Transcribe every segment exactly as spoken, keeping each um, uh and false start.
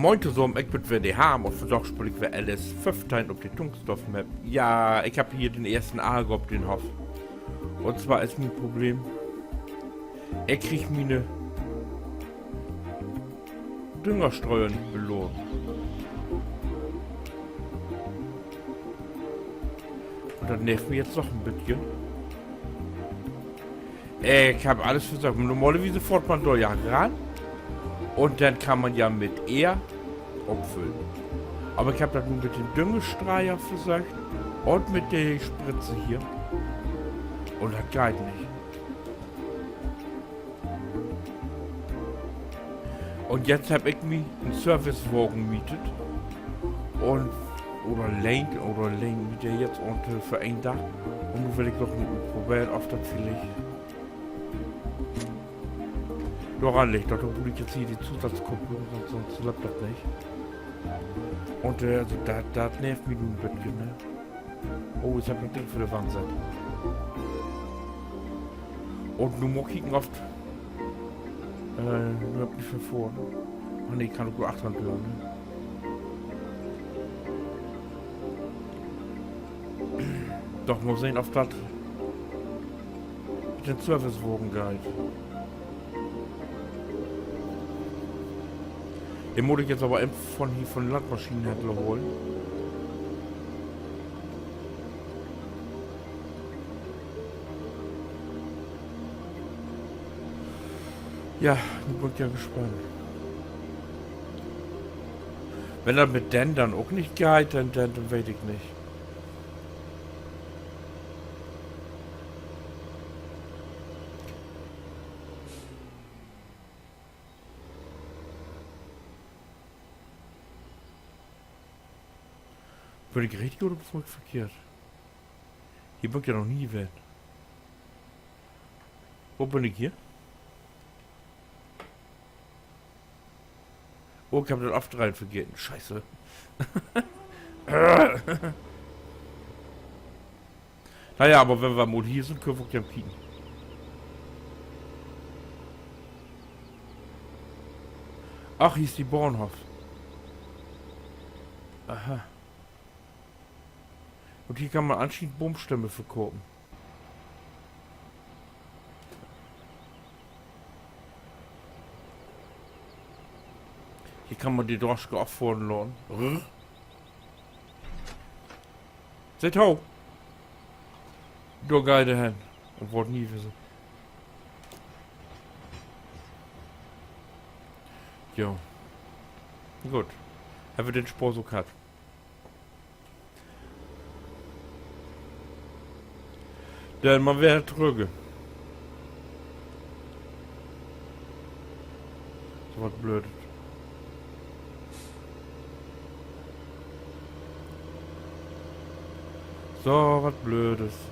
Moin tosamen, ik bün weer de Harm un vundaag speel ik weer L S föffteihn op de Tungstorf-Map. Ja, ik hebb hier den eersten Arger op den Hoff. Un zwar is mien Problem, ik krieg miene Düngerstreuer nich beladen. Un dat nervt mi jetzt doch en beten. Ik hebb allens versöcht. Normalerwies fohrt man dor ja ran un denn kann man ja mit ehr opfüllen. Aver ik hebb dat nu mit den Düngestreier versöcht un mit de Spritze hier. Un dat geiht nich. Un jetzt hebb ik mi en Servicewagen mietet. Un, oder lehnt, oder lehnt mi de jetzt un, äh, för een Dag. Un nu will ik doch mal utproberen, of dat villicht doran liggt, dat, dor bruuk ik jetzt hier de Zusatzkupplung, sünst, sünst löppt dat nich. Un, äh, also dat, dat nervt mi nu en beten, ne? Oh, ik hebb dat Ding vör de Wand sett. Un nu mutt ik kieken, of, äh, nu hebb ik nich verfohren. Oh nee, ik kann ok dor achtern dör, ne? Doch, mal sehn, of dat mit den Servicewagen geiht. Den mutt ik jetzt aver even von hier, von den Landmaschinenhändler holen. Ja, nu bün ik ja gespannt. Wenn dat mit den denn ok nich geiht, denn, denn, denn weet ik nich. Bün ik richtig oder bün ik verkehrt? Hier bün ik ja noch nie ween. Wo bün ik hier? Oh, ik hebb dat Afdreihn vergeten. Scheiße. Na ja, aver wenn wi mal hier sünd, köönt wi ok ja kieken. Ach, hier is de Bahnhoff. Aha. Un hier kann man anschienend Boomstämme verkopen. Hier kann man de Droschke affohren laten. Rrr. Seht to! Dor geiht de hen. Un woort nie wesen. Jo. Goot. Hebbt wi den Spaaß ok hatt. Denn man weer trügge. So wat Blödes. So wat Blödes. So.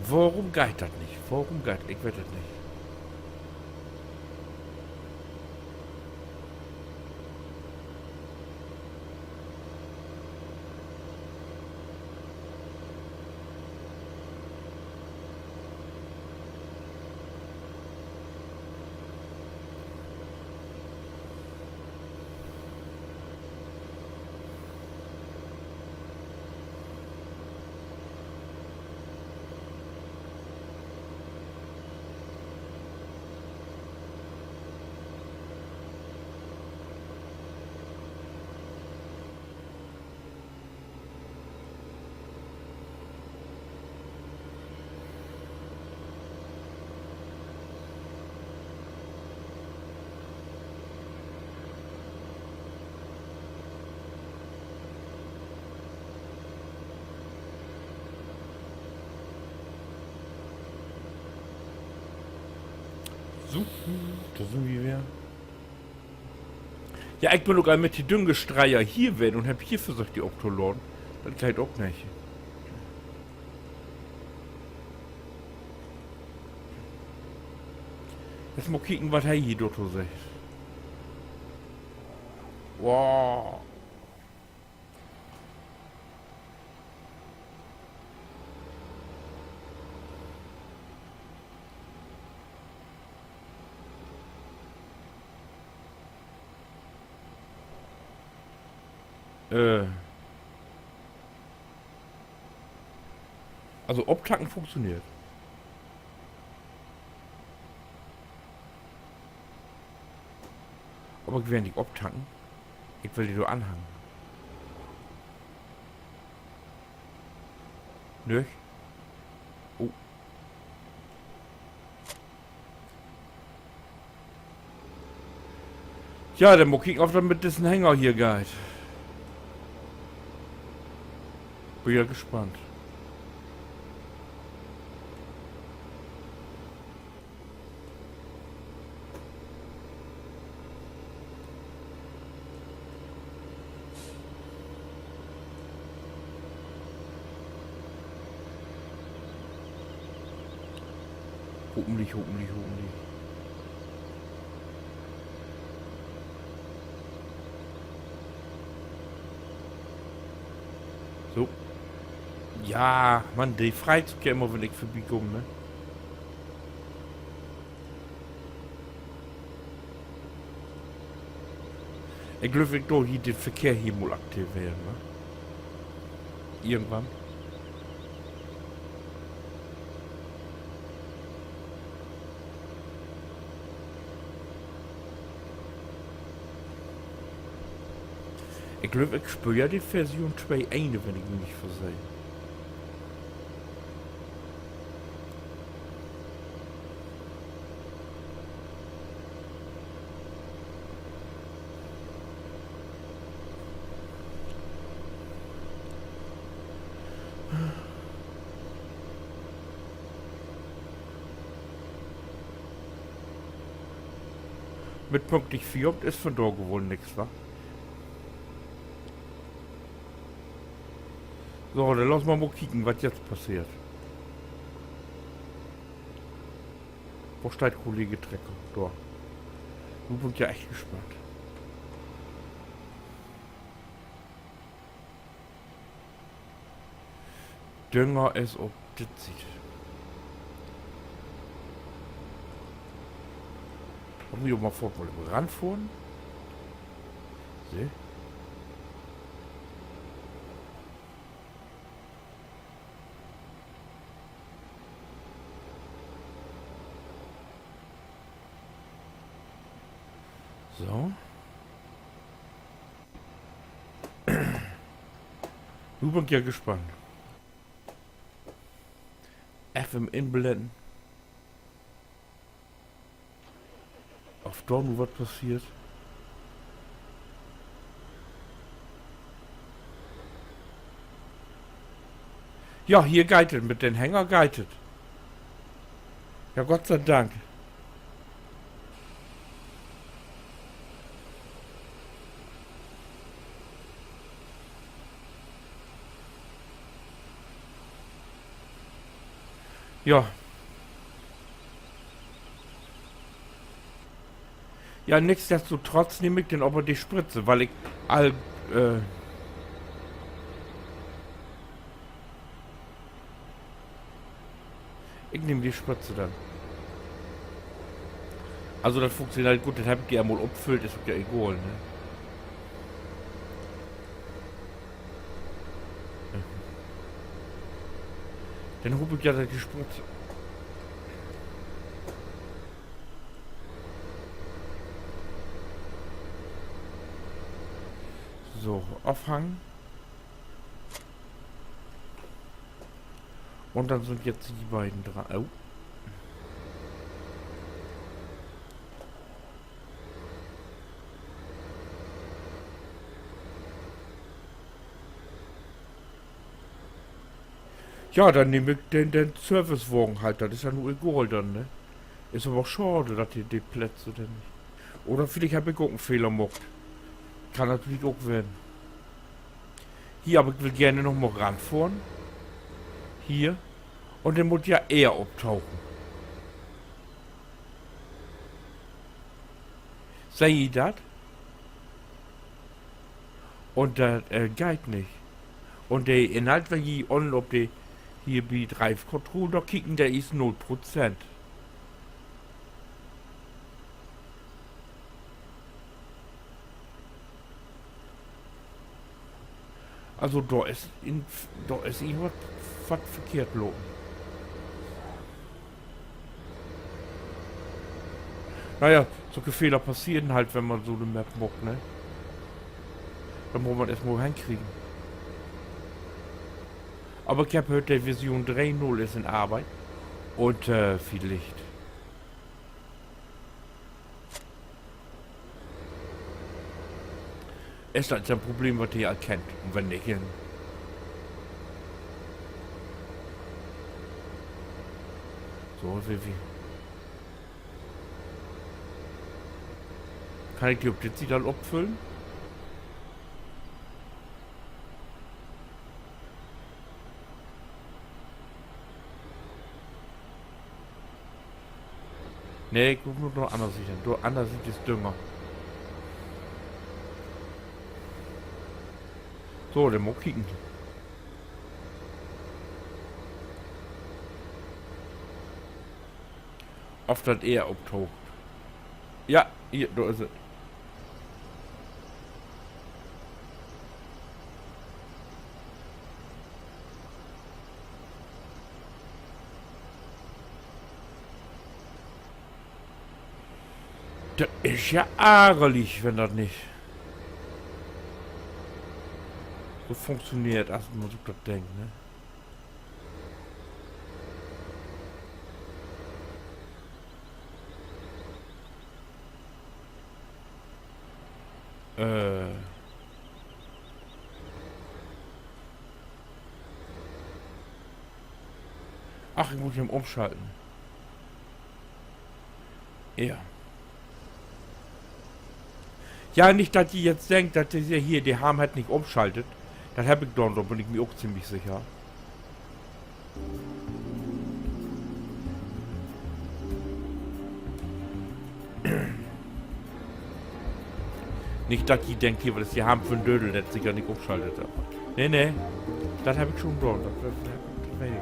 Worüm geiht dat nich? Worüm geiht, ik weet dat nich. So, dor sünd wi weer. Ja, ik bün ok al mit de Düngestreier hier ween un hebb hier versöcht, de optoladen. Dat geiht ok nich. Eerst mal kieken, wat he hier dorto seggt. Wow. Äh. Also optanken funktioneert. Aver ik will nich optanken. Ik will de dor anhangen. Nich? Oh. Ja, denn mal kieken, of dat mit dissen Hänger hier geiht. Bün ja gespannt. Hopentlich, hopentlich, hopentlich. So. Ja, Mann, de freit sik ja immer, wenn ik vörbikaam, ne? Ik glööv, ik do hier den Verkehr hier mal aktiveren, ne? Irgendwann. Ik glööv, ik spöör ja de Version twee Komma een, wenn ik mi nich verseh. Mit pünktlich Fieravend is vundaag woll nix, wa? So, denn laat uns mal, mal kieken, wat jetzt passeert. Wo steiht Kollege Trecker? Dor. Nu bün ik ja echt gespannt. Dünger is op de Siet. Mutt ik ok mal foorts mal even ranfohren. Seh. So. Nu bün ik ja gespannt. Even inblennen. Of dor nu wat passeert? Ja, hier geiht dat, mit den Hänger geiht dat. Ja, Gott sei Dank. Ja. Ja, nichtsdestotrotz nehm ik denn aver de Spritze, wiel ik al, äh, ik nehm de Spritze denn. Also, dat funktioneert goot, dat heff ik ja mal opfüllt, is ok ja egal, ne? Denn hoop ik ja, dat de Spritze. So, afhangen. Un denn sünd jetzt de beiden dran. Oh. Ja, denn nehm ik den, den Servicewagen halt. Dat is ja nu egal denn, ne? Is aver schaad, dat de, de Plätze denn nich. Oder villicht heff ik ok en Fehler maakt. Kann natürlich ok ween. Hier, aver ik will geern noch mal ranfohren. Hier. Un denn mutt ja ehr optauchen. Seht ji dat? Un dat, äh, geiht nich. Un de Inhalt, wenn ji unten op de, hier bi Drive Control dor kieken, de is null Prozent. Also, dor is in, dor is irgendwat, wat verkehrt lopen. Na ja, so'ne Fehler passeert halt, wenn man so 'ne Map maakt, ne? Dat mutt man eerst mal henkriegen. Aver ik heff höört, de Version dree null is in Arbeit. Un, äh, villicht is dat en Problem, wat de al kennt. Un wenn nich, denn so, wi, wi. Kann ik de op dit Siet al opfüllen? Nee, ik mutt nu na anner Siet hen. Dor anner Siet is Dünger. So, denn mal kieken, of dat ehr optaucht. Ja, hier, dor is et. Dat is ja argerlich, wenn dat nich so funktioneert, as man sik dat denkt, ne? Äh. Ach, ik mutt em umschalten. Ja. Ja, nich, dat ji jetzt denkt, dat de hier, de Harm hett nich umschaltet. Dat heff ik daan, dor bün ik mi ok ziemlich sicher. Nich, dat ji denkt, hier, wat is de Harm för 'n Dödel, de hett seker nich umschaltet. Nee, nee. Dat heff ik schon daan. Dat, dat, dat weet ik.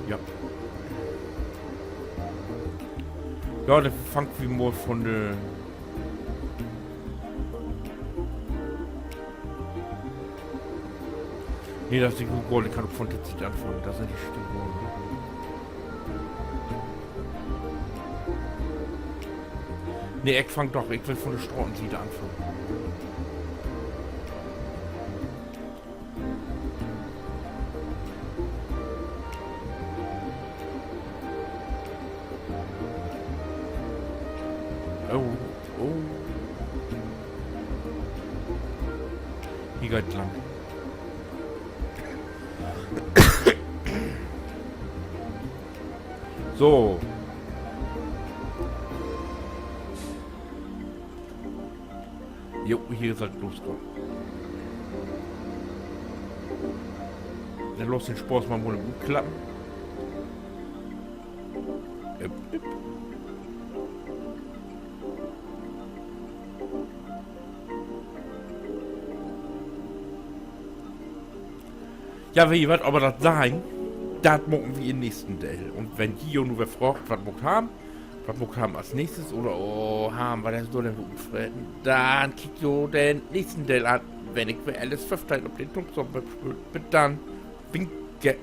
Ja. Ja, denn fangt wi mal von de Nee, dat is nich goot, ik kann ok von de Siet anfangen. Dat is nich de Stück. Nee, ik fang doch, ik will von de Stratensiet anfangen. Oh, oh. Hier geiht 't lang. So. Jo, hier is dat losgahn. Denn laat den Spaaß mal, mal utklappen. Hüpp, hüpp. Ja, weet ji wat, aver dat Seihen, dat maken wi in'n nächsten Deel. Un wenn ji jo nu weer fraagt, wat maakt Harm, wat maakt Harm as nächstes, oder, oh, Harm, wat hest du denn utfreten? Denn kiekt jo den nächsten Deel an, wenn ik weer L S föffteihn op den Toastop speel. Bit denn. Winke.